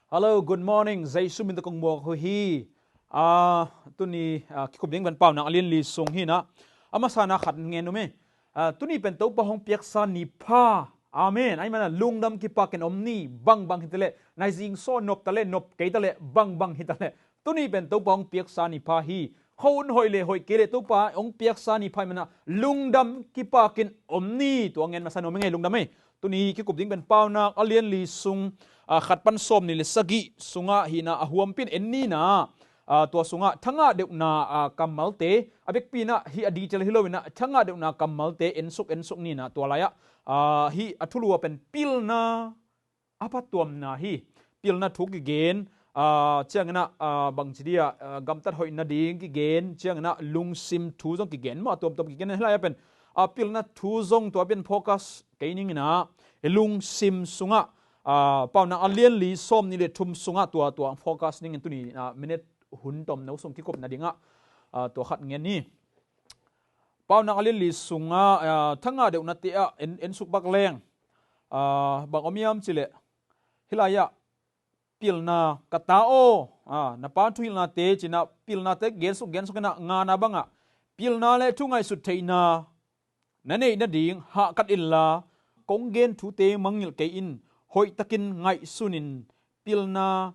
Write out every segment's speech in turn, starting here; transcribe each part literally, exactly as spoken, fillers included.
Hello, good morning. Jesu min tawh kong muak uh hi. Ah, tuni, ah, kikup ding pen Paunak a lian li sung hi na. A masa na khat ngen uh mi. Ah, tuni pen Topa hong piaksa ni pha. Amen. Ahih manin lungdam kipakin om ni, bangbang hi ta leh, na zing saw nop ta leh, nop kei ta leh, bangbang hi ta leh, tuni pen Topa hong piaksa ni pha hi. Khuahun hoih leh hoih kei leh Topa hong piaksa ni pha ahih manin lungdam kipakin om ni. Tua ngen masa nuam ing ei, lungdam ei. Tuni kikup ding pen Paunak a lian li sung, ah, khat pan sawmnih leh sagih sungah hi na, a huampi in en ni na. Ah, tua sungah thangah deuhna, ah, kammalte, a biakpi in ah hih a detail hi lo in ah, thangah deuhna kammalte ensuk ensuk ni na, tua lai-ah, ah, hih a thulu ah pen pilna a phatuamna hi. Pilna thu kigen, ah, ciangin ah, ah, bangci dia, ah, gamtat hoih nading kigen, ciangin ah lungsim thu zong kigen maw, a tuamtuam kigen. Hih lai-ah pen, ah, pilna thu zong tua pen focus kei ning in ah, lungsim sungah, ah, Paunak a lian li sawmnih leh thum sungah tua, tua focus ning in tuni, ah, minute hun tomno sung kikup nadingah, ah, tua khat ngen ni. Paunak a lian li sungah, ah, thangah deuhnate ah en, ensuk bak leng, ah, bang om hiam cih leh, hih lai-ah pilna, ka ta aw, ah, na pa thuhilhnate ci in ah pilnate gensuk gensuk in ah, ngana bangah pilna leh thu ngaihsut theihna na neih nading hahkat inla, kong gen thute mangngilh kei in, hoihtakin ngaihsun in, pilna,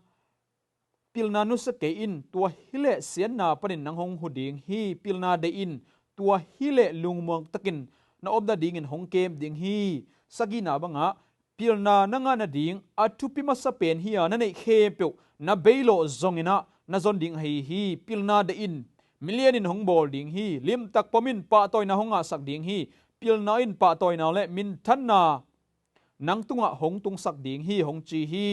pilna nusia kei in, tua hi leh siatna panin nang hong hu ding hi. Pilna deih in, tua hi leh lungmuang takin na om nadingin hong kem ding hi. Sagihna bangah pilna na ngah nading a thupi masa pen hi a, na neih khempeuh na beilawh zongin ah na zon ding ahi hi. Pilna deih in, milian in hong bawl ding hi. Limtak pom in, pahtawina hong ngahsak ding hi. Pilna in pahtawina leh minthanna nang tungah hong tungsak ding hi, hong ci hi.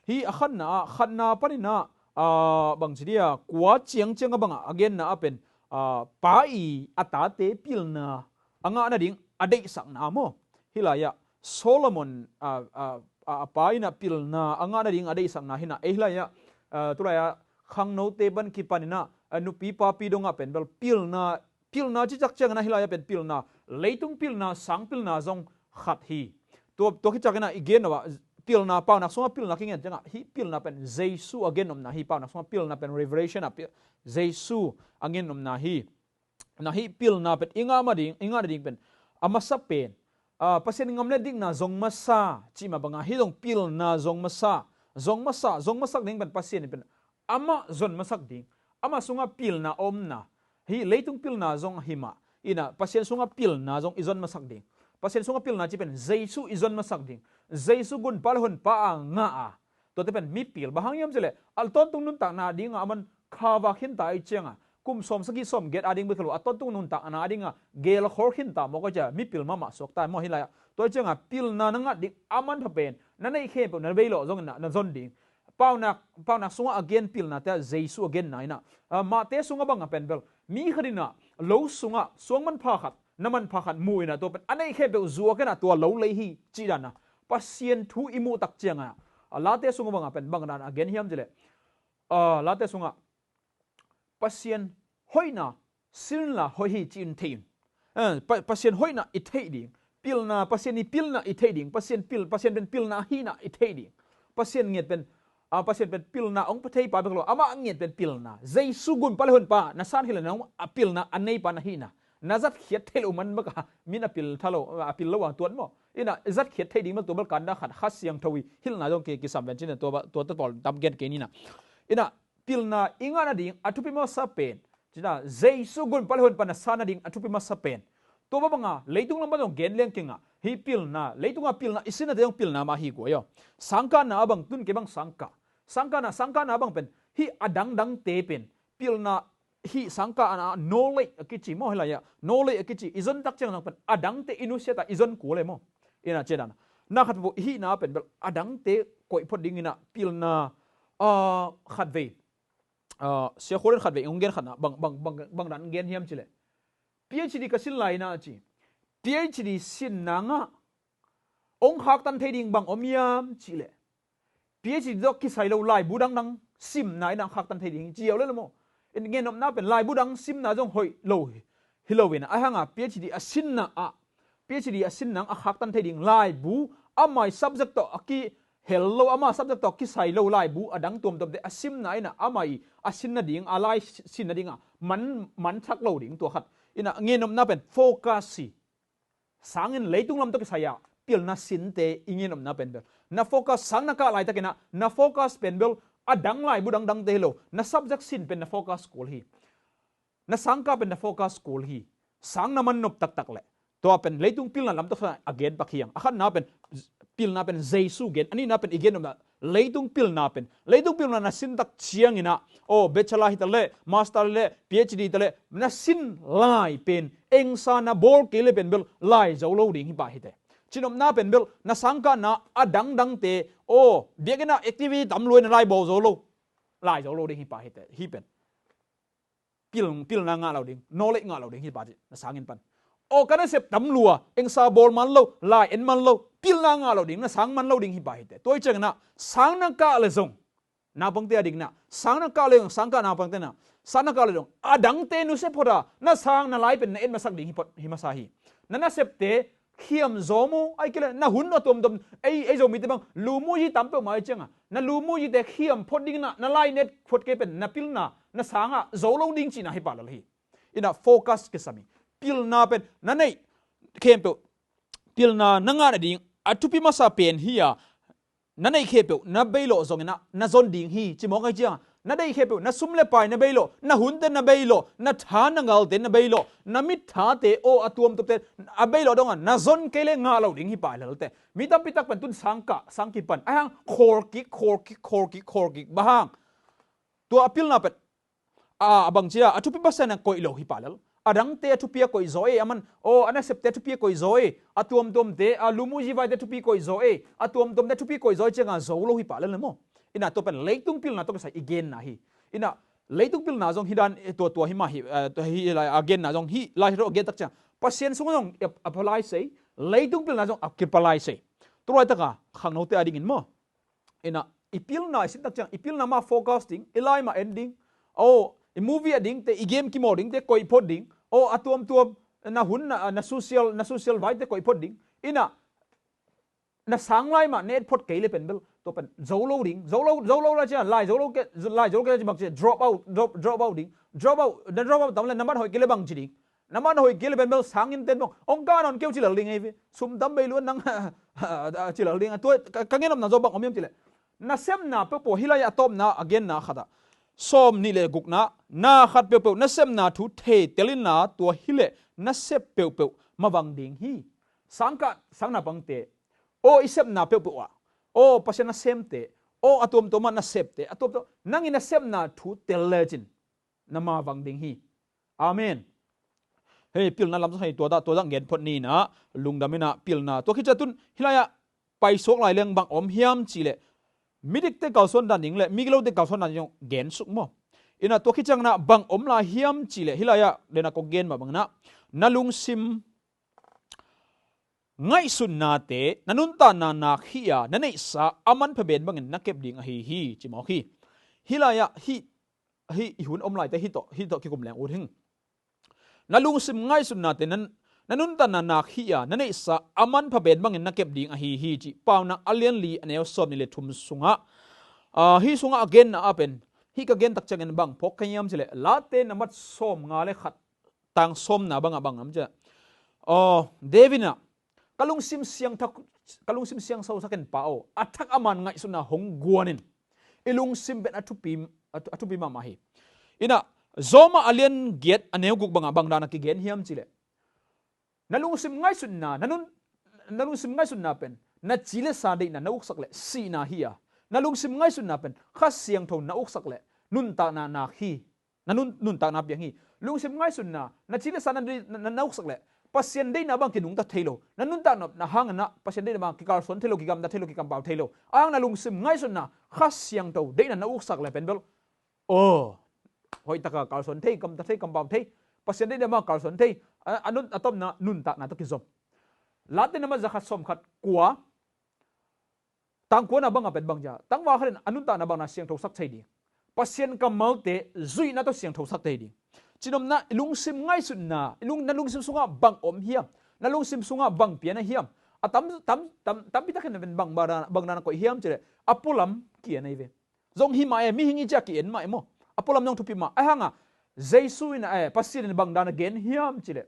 Hih a khatna ah, khatna panin ah, ah, bangci dia, kua ciangciang a bangah a genna ah pen, ah, pa i a tate pilna a ngah nading a deihsakna maw. Hih lai-ah Solomon, ah, ah, ah, a pa in ah pilna a ngah nading a deihsakna hi na. Ei hih lai-ah, ah, tu lai-ah khangnote pan kipan in ah, ah, nupi papi dongah pen bel pilna, pilna cih tak ciangin ah hih lai-ah pen pilna, leitung pilna, sang pilna zong khat hi. Tua, tua khit ciangin ah i gen lo ah, pilna, Paunak sungah pilna kingen ciangah hih pilna pen Jesu a gennopna hi. Paunak sungah pilna pen Revelation ah pi-, Jesu a gennopna hi. Na hih pilna pen i ngah ma ding, i ngah nading pen a masa pen, ah, Pasian gam leh dikna zong masa cih mah bangah hih zong pilna zong masa, zong masa, zong masak ding pen Pasian in pen amah zon masak ding, amah sungah pilna a omna, hih leitung pilna zong hi mah in ah Pasian sungah pilna zong i zon masak ding. Pasian sungah pilna cih pen Jesu i zon masak ding. Jesu gunpa leh honpa a ngah a, tuate pen mipil. Bang hang hiam cih leh a tawntung nuntakna dingah aman kha vak khinta ahih ciangah, kum sawmsagih sawmgiat a ding bek hi lo, a tawntung nuntakna dingah gelkhol khinta mawk ahih ciangah mipil mahmah suak ta maw. Hih lai-ah tua ahih ciangah pilna na ngah ding a manpha pen na neih khempeuh na beilawh zongin ah na zon ding. Paunak, Paunak sungah a gen pilnate ah Jesu a genna in ah, ah, Mate sungah bangah pen bel mi khat in ah lo sungah suang manpha khat, na manpha khat mu in ah tua pen a neih khempeuh zuak in ah tua lo lei hi cih dan ah Pasian thu i muh tak ciangah, ah, Late sungah bangah pen bang dan a gen hiam cih leh, ah, Late sungah Pasian hoihna sin inla hoih hi ci-in thei un. Eh, Pa-, Pasian hoihna i theih ding, pilna, Pasian i pilna i theih ding, Pasian pil, Pasian pen pilna ahihna i theih ding. Pasian ngiat pen, ah, Pasian pen pilna hong pia theipa bek lo, amah ngiat pen pilna. Jesu gunpa leh honpa na san hi leh nang a pilna a neipa na hihna na zatkhiat theih loh man bek a, min a pil tha lo, a pil lo a tuat maw. In ah zatkhiat theih ding bel tua bel kanda khat Kha Siangtho i hilhna zong ki, kisam ven cin ah tua ba, tua tawh pawl tam gen kei ni na. In ah pilna i ngah nading a thupi masa pen, ci-in ah Jesu gunpa leh honpa na san nading a thupi masa pen. Tua mah bangah leitung lam pan zong gen leng kei ing ah, hih pilna, leitungah pilna i sinnate zong pilna mah hi guai aw. Sangkahna a bang, tun kei bang sangkah, sangkahna, sangkahna a bang pen hih a dangdangte pen pilna, hih sangkahna, knowledge a kici maw, hih lai-ah knowledge a kici, i zon tak ciang zong pen a dangte i nusiat a i zon kul e maw. In ah ci-in ah, na khat peuh i hihna pen bel a dangte koih phot dingin ah pilna, ah, khatvei, ah, Sia Khual in khatvei hong gen khatna, bang, bang, bang, bang dan gen hiam cih leh, PhD ka sin lai-in ah ci, PhD sin nang ah hong khaktan thei ding bang om hiam cih leh, PhD tawh kisai lo laibu dangdang simna in ah khaktan thei ding hi ci hiau le lo maw. In gen nopna pen laibu dang simna zong hoih lo hi, hi lo in ah, ahi hang ah PhD a sinna ah, PhD a sin nang a khaktan thei ding laibu, ama i subject tawh a ki, hel lo, ama subject tawh kisai lo laibu a dang tuamtuamte a simna in ah amah i a sin nading, a lai sin nading ah man, man thak lo ding, tua khat. In ah ngenopna pen focus hi. Sang in leitung lam tawh kisai ah pilna sinte i ngenopna pen bel, na focus, sang na kah laitakin ah na focus pen bel a dang laibu dangdangte hi lo, na subject sin pen na focus kul hi. Na sangkah pen na focus kul hi. Sang na man nop taktak leh, tua pen leitung pilna lam tawh a gen pak hi hang. A khatna pen, pilna pen Jesu gen, a nihna pen i gen nopna leitung pilna pen, leitung pilna na sin tak ciangin ah, aw, bachelor hi ta leh, master leh, P H D ta leh, na sin lai pen engsa na bawl kei leh pen bel lai zo lo ding hi pah hi teh. Cinopna pen bel na sangkahna a dangdangte, aw, biakinn ah activity tam lua in a lai bawl zo lo, lai zo lo ding hi pah hi teh. Hih pen pil, pilna ngah lo ding, knowledge ngah lo ding hi pah hi teh, na sang in pan. Aw, ka nasep tam lua, engsa bawl man lo, lai en man lo, pilna ngah lo ding, na sang man lo ding hi pah hi teh. Tua hi ciangin ah sang na kah leh zong, naupangte a dingin ah, sang na kah leh zong, sangkah naupangte in ah, sang na kah leh zong a dangte nusia phot a, na sang na lai pen na et masak ding hi phot, hi masa hi. Na nasepte khiam zaw maw, ahih kei leh na hun a tuamtuam, ei, ei Zomite bang lu muji tam peuhmah ahih ciangin ah, na lu mujite khiam phot dingin ah na lai na et phot kei pen na pilna, na sang ah zo lo ding cihna hi pah lel hi. In ah focus kisam hi. Pilna pen na neih khempeuh, pilna na ngah nading a thupi masa pen hi a, na neih khempeuh na bei lawh zongin ah na zon ding hi, ci mawk ahih ciangin ah, na neih khempeuh, na sum le pai na bei lawh, na hunte na bei lawh, na tha na ngalte na bei lawh, na mitthate, aw, a tuamtuamte a bei lawh dongin na zon kei leh ngah lo ding hi pah lel teh. Mi tampi tak pen tun sangkah, sang kipan, ahih hang khawl kik, khawl kik, khawl kik, khawl kik, bang hang? Tua a pilna pen a, a bang ci a, a thupi masa in a koih lo hi pah lel. A dangte a thupi a koih zaw e, a man, aw, a nasepte a thupi a koih zaw e, a tuamtuamte, a lu muji vaite a thupi koih zaw e, a tuamtuamte a thupi koih zaw e ciangin a zo lo hi pah lel maw. In ah tua pen leitung pilna tawh kisai i genna hi. In ah leitung pilna zong hih dan, eh, tua, tua hi mah hi, eh, tua hi lai, a genna zong hih lai hi lo, a gen tak ciang Pasian sungah zong a, apply sei, leitung pilna zong a kiapply sei. Tua laitak a khangnote a dingin maw, in ah i pilna i sin tak ciang, i pilna mah focus ding, i lai mah en ding. Aw, i movie a dingte, i game kimawl dingte koih phot ding. Aw, a tuamtuam, na hun, na, na social, na social vaite koih phot ding. In ah na sang lai mah na et phot kei leh pen bel tua pen zo lo ding. Zo lo, zo lo lai ciang, lai zo lo kei, lai zo lo kei lai ciang bang ci, drop out, drop, drop out ding. Drop out, na drop out tam leh na mat hoih kei leh bang ci ding? Na mat hoih kei leh pen bel sang in ten bang, hong ka nawn kei uh ci lel ding ei ve. Sum tam bei lua nang, ci lel ding. A tua ka, ka ngenopna zaw bang om hiam cih leh, nasepna peuhpeuh, hih lai a tawpna a genna khat ah, sawm nih le gukna, na khat peuhpeuh nasepna thu thei tel in la, tua hi leh nasep peuhpeuh mavang ding hi. Sangkah, sang naupangte, aw, i sepna peuhpeuh ah, aw, Pasian nasemte, aw, a tuamtuam ah nasepte, a tuamtuam, nang i nasepna thu tel lecin na mavang ding hi. Amen. Hei, pilna lam zong hei, tua dah, tua dah gen phot ni in ah, lungdam in ah pilna. Tua khit ciang tun hih lai ah paisuak lai leng bang om hiam cih leh, midikte kalsuan dan ding le migilote kalsuan dan ding gen suk maw. In ah tua khit ciang in ah bang om lai hiam cih leh, hih lai ah den ah kong gen mah bang in ah, na lungsim ngaihsutnate na nuntakna nak hi a, na neihsa a manpha ben bangin na kep ding ahi hi, ci mawk hi. Hih lai ah hih, hih i hun om laite hih tawh, hih tawh kikum leng ut hing. Na lungsim ngaihsutnate na, na nuntakna nak hi a, na neihsa a manpha ben bangin na kep ding ahi hi, ci Paunak a lian li a neu sawm nih le thum sungah, ah, hih sungah a genna ah pen, hih ka gen tak ciangin bang phawk ka hiam cih leh, Late na mat sawm nga le khat, tang sawmna bangah bang lam ciah, aw, David in ah, ka lungsim siangtho, ka lungsim siangtho sak in Pa aw, a thak a man ngaihsutna hong guan in. I lungsim pen a thupi, a thu-, a thupi mahmah hi. In ah, Rom a lian giat a neu guk bangah bang dan a kigen hiam cih leh, na lungsim ngaihsutna, na nun, na lungsim ngaihsutna pen na ci le sa deihna na uksak leh sihna hi a, na lungsim ngaihsutna pen Kha Siangtho na uksak leh nuntakna nak hi. Na nun, nuntakna piang hi. Lungsim ngaihsutna, na ci le sa na, na, na uksak leh Pasian deihna bang kinungta thei lo, na nuntakna hangin ah Pasian deihna bang kikalsuan thei lo, kigamta thei lo, kikampau thei lo. A hang na lungsim ngaihsutna Kha Siangtho deihna na uksak leh pen bel, aw, hoih taka kalsuan thei, gamta thei, kampau thei, Pasian deihna bang kalsuan thei. A, a nun, a tawpna nuntakna tawh kizom. Late na mat za khat sawm khat, kua, tang kuana bangah pen bang ciah, tangval khat in a nuntakna bang na siangtho sak thei ding? Pasian kammalte zuihna tawh siangtho sak thei ding. Cinopna, i lungsim ngaihsutna, i lung, na lungsim sungah bang om hiam? Na lungsim sungah bang piang na hiam? A tam, tam, tam, tampi takin a ven bang, bang dan, bang dan a koih hiam cileh a pualam ki-en ahi ve. Zong hi mah e, mihing i cia ki-en mah e maw. A pualam zong thupi mah. Ahi hanga Jesu in a, eh, Pasian in bang dan a gen hiam cileh.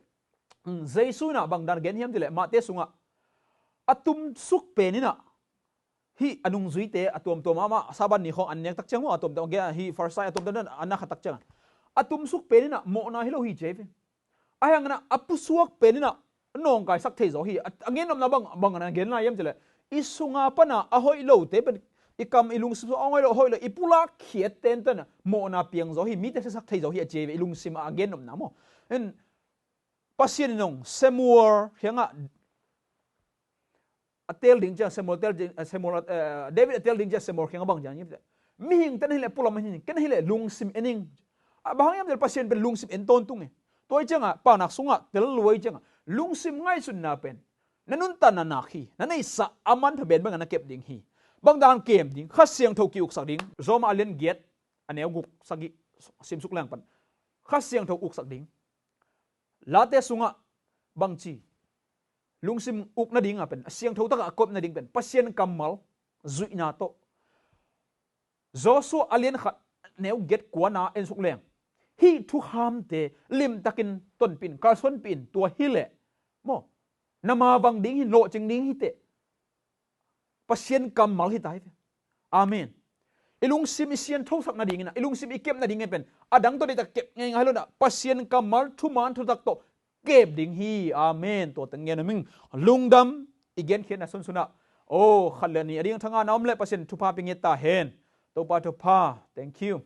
Mm, Jesu in a bang dan a gen hiam cileh. Mahte sungah a tumsuk pen in a hih a nungzuite a tuamtuam amah Sabbath ni khawng an nek tak ciang maw, a tuamtuam a gen, hih Farisai a tuamtuam an na khat tak ciang a tumsuk pen in a mawhna hi lo hi ci hi ve. Ahi hangin a pusuak pen in a nawngkaisak thei zaw hi. A, a gennopna bang, bang a gen lai hiam cileh, i sunga pana a hoih lote pen i kam i lungsim sungah a hoih lo, hoih lo i pulak khiat tenten a mawhna piang zaw hi, mite siasak thei zaw hi a ci hi ve, i lungsim a gennopna maw. In Pasian in hong Samuel kiangah a tel ding ciang, Samuel tel ding, eh, Samuel, eh, David a tel ding ciang Samuel kiangah bang ciang hiam cileh, mihing ten hileh pualam en hi, ken hileh lungsim en ing. A bang hang hiam cileh Pasian pen lungsim en tawntung e. Tua hi ciangah paknak sungah tel lua hi ciangah lungsim ngaihsutna pen na nuntakna nak hi. Na neihsa a manpha ben bangin na kep ding hi. Bang dan kem ding, Kha Siangtho ki-uksak ding. Roma a lian giat a neu guk sagih simsuk leng pan Kha Siangtho uksak ding. Late sungah bangci lungsim uk nading a pen, a siangtho takah a koih nading pen Pasian kammal zuihna tawh. Joshua a lian khat neu giat kuana en suk leng, hih thuhamte limtakin tonpih in, kalsuanpih in, tua hileh maw, na mavang ding hi, lawhcing ding hi teh. Pasian kammal hi ta hi ve. Amen. I lungsim i sianthosak nadingin a, i lungsim i kep nadingin pen a dang tawh deihtak kep ngeingai lo in a, Pasian kammal thuman thutak tawh kep ding hi. Amen. Tua teng gen om ing. Lungdam. I genkhiatna sunsun ah, oh, khat le nih a ding thangahna om leh Pasian thupha pia ngiat ta hen. Topa thupha. Thank you.